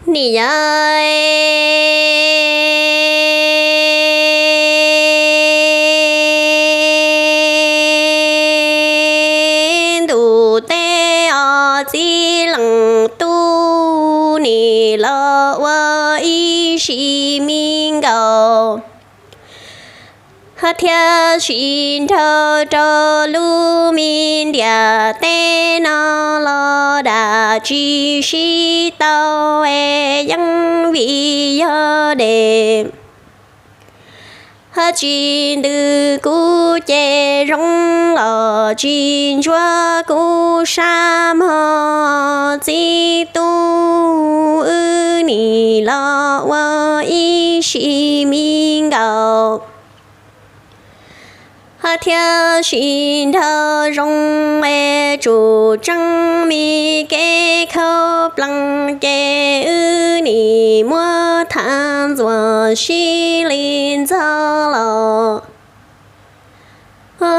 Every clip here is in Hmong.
Nim yog ntuj teb os, txiv leej tub nim los ua ib sim me nkaus, thiab tsis nrog rau lub me ntiaj teb no los dam tsis sib tau es yeej vim yog dej. Tsis ntws kuv ces zoo los tsis ntsuab kuv sab mog, txiv tub wb nim los ua ib sim me nkaus, thiab tsis nrog zoo es tsum tseeb me kev khaub ploos ces wb nim muab tham ntxuam sib li ntxog los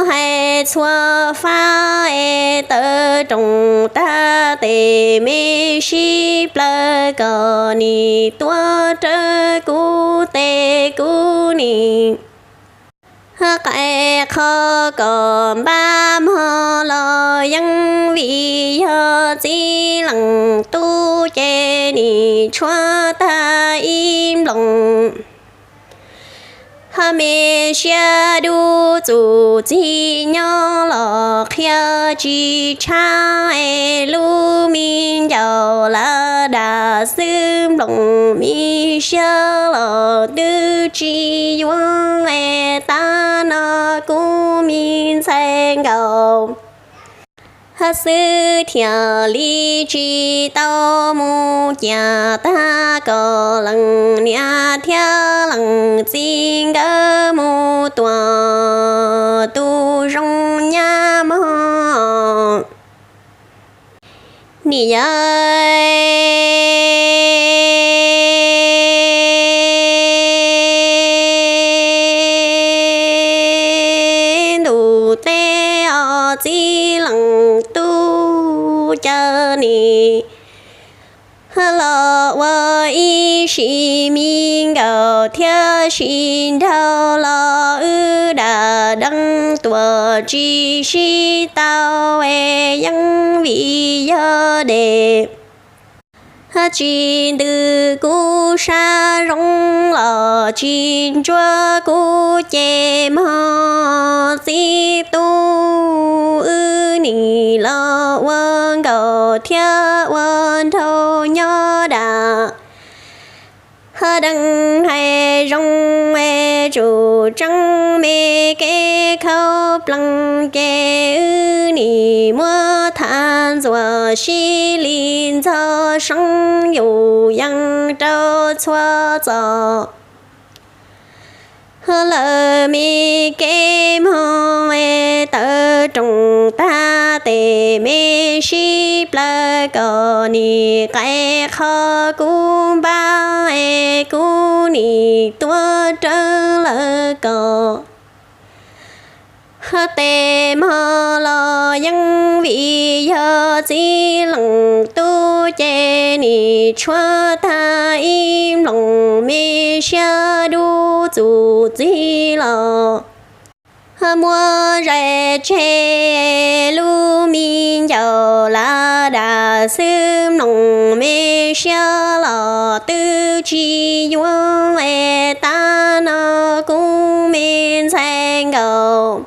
hais txhua fab es taw roos tag tes me sib plawv kom nim tuaj rawv kuv tes kuv nim qai qho kom npab mog los yeej vim yog txiv leej tub ces nim tshuav tag ib nploos. Me siab dub txuj txig nyob los qhia tsis tshab es lub me ncaus lav dam xwb nploos me siab los twb tsis yuav es tab no kuv me ntxhais nkaus xwb thiaj li tsis tau mus ciam tag kom leej niam thiab leej txiv nkawd mus tuam tus zoo nyab mog. Nim yog ntuj teb os, txiv leej tub cas nim los ua ib sim me nkaus thiab sim nraug los wb dam deev tuam tsis sib tau es yeej vim yog dej. Tsis ntws kuv sab zoo los tsis ntsuab kuv ces mog, txiv tub wb nim los ua nkaus thiab ua nraug nyob dam deev hais zoo es tsum tseeb me kev khaub ploos ces wb nim muab tham ntxuam sib li ntxog seeb yus yees rau txhua txom lawv me kev moog es taw roos tag tes me sib plawv kom nim qai qho kuv npab es kuv nim tuaj rawv lawv kom tes mog los yeej vim yog txiv leej tub ces nim tshuav tag ib nploos me siab dub txuj txig los muab zais tseg lub me ncaus lav dam xwb nploos me siab los twb tsis yuav es tab no kuv me ntxhais nkaus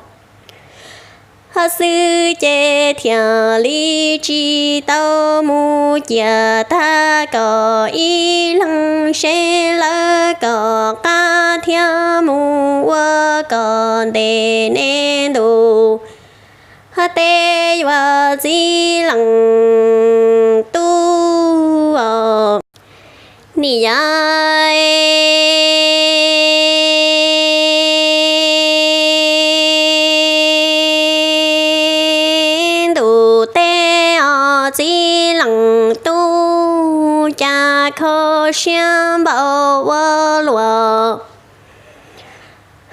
xwb ces thiaj li tsis tau mus ciam tag kom ib leeg seb lawv kom qab thiab mus ua kom ntev neb ntus teb yuav txiv leej tub os. Nim yog ntuj teb os, txiv leej tub cas kho siab npaum ua luaj.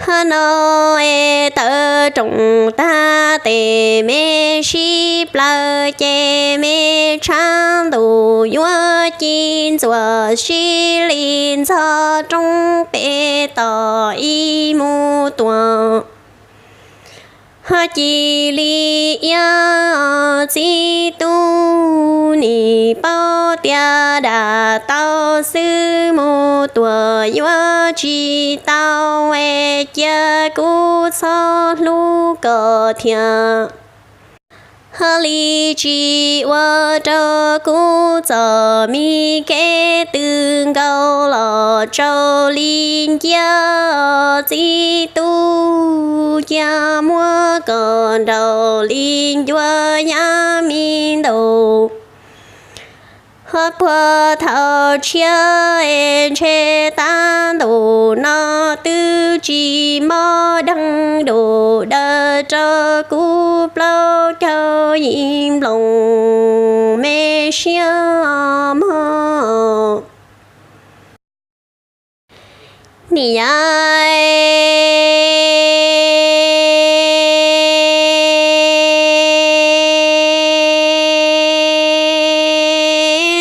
Hab no es taw room tag tes me sib plaws ces me tshav ntuj yuav ci ntxuav sib li ntxhov roob pem tos ib mus tuaj. Hab cia li iab txiv tub, nim paub tias dam tau xwb mus tuaj yuav tsis tau es cia kuv txhob hlub koj thiab. Hab li tsis ua rau kuv txom mi kev twg nkaus los tsaus li nciab txiv tub, cia muab koj nraus li ncua yav me ntaus. Hab puag thaum tshiab es ntshe tav ntuj no twb tsis mob deeg dum daws rau kuv plaub caug yim nploos me siab mog. Nim yav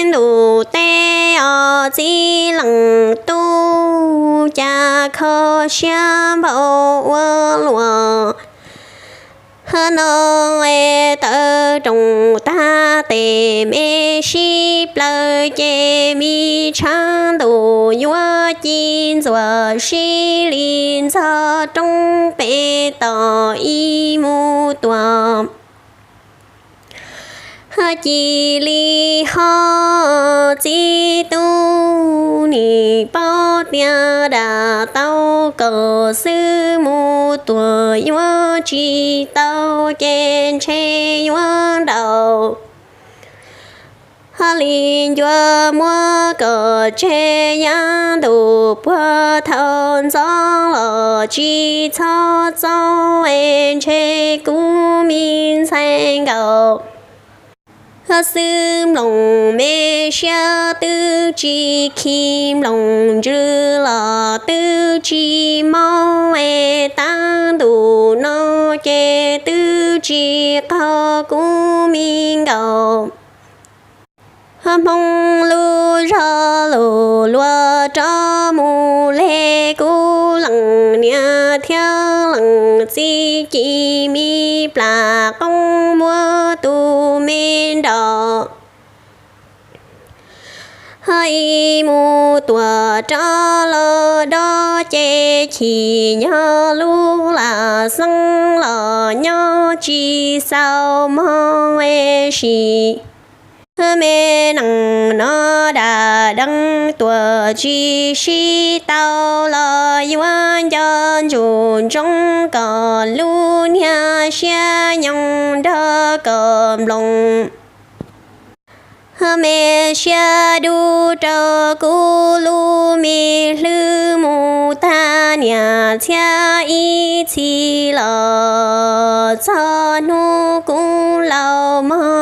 ntuj teb os txiv leej tub, cas kho siab npaum ua luaj. Hab no es taw room tag tes me sib plaws ces me tshav ntuj yuav ci ntxuav sib li ntxhov roob pem tos ib mus tuaj. Hab cia li ho txiv tub, nim paub tias dam tau koj xwb mus tuaj yuav tsis tau ces ntshe yuav nraus. Hab li ncua muab koj tseg yav ntuj puag thaum ntxov los tsis txhob txob es ntshe kuv me ntxhais nkaus. Hab xwb nploos me siab twb tsis khi, nploos ntsws los twb tsis mob es tav ntuj no ces twb tsis qaug kuv me nkaus. Hab Hmoob lub zog lug luag rov mus le, kuv leej niam thiab leej txiv ci me plam qoob muab tus me nraus. Hab ib mus tuaj rov los dob ces chim nyog lub lam xeeb los nyob tsis xaus mog es sim. Me neeg no dam deev tuaj tsis sib tau los yuav nco ntsuj ntsoov kom lub niag siab nyoos nrog kom nploos. Me siab dub rau kuv lub me hlwb mus tag niam txhiab ib txhis los txog hnub kuv laus mog.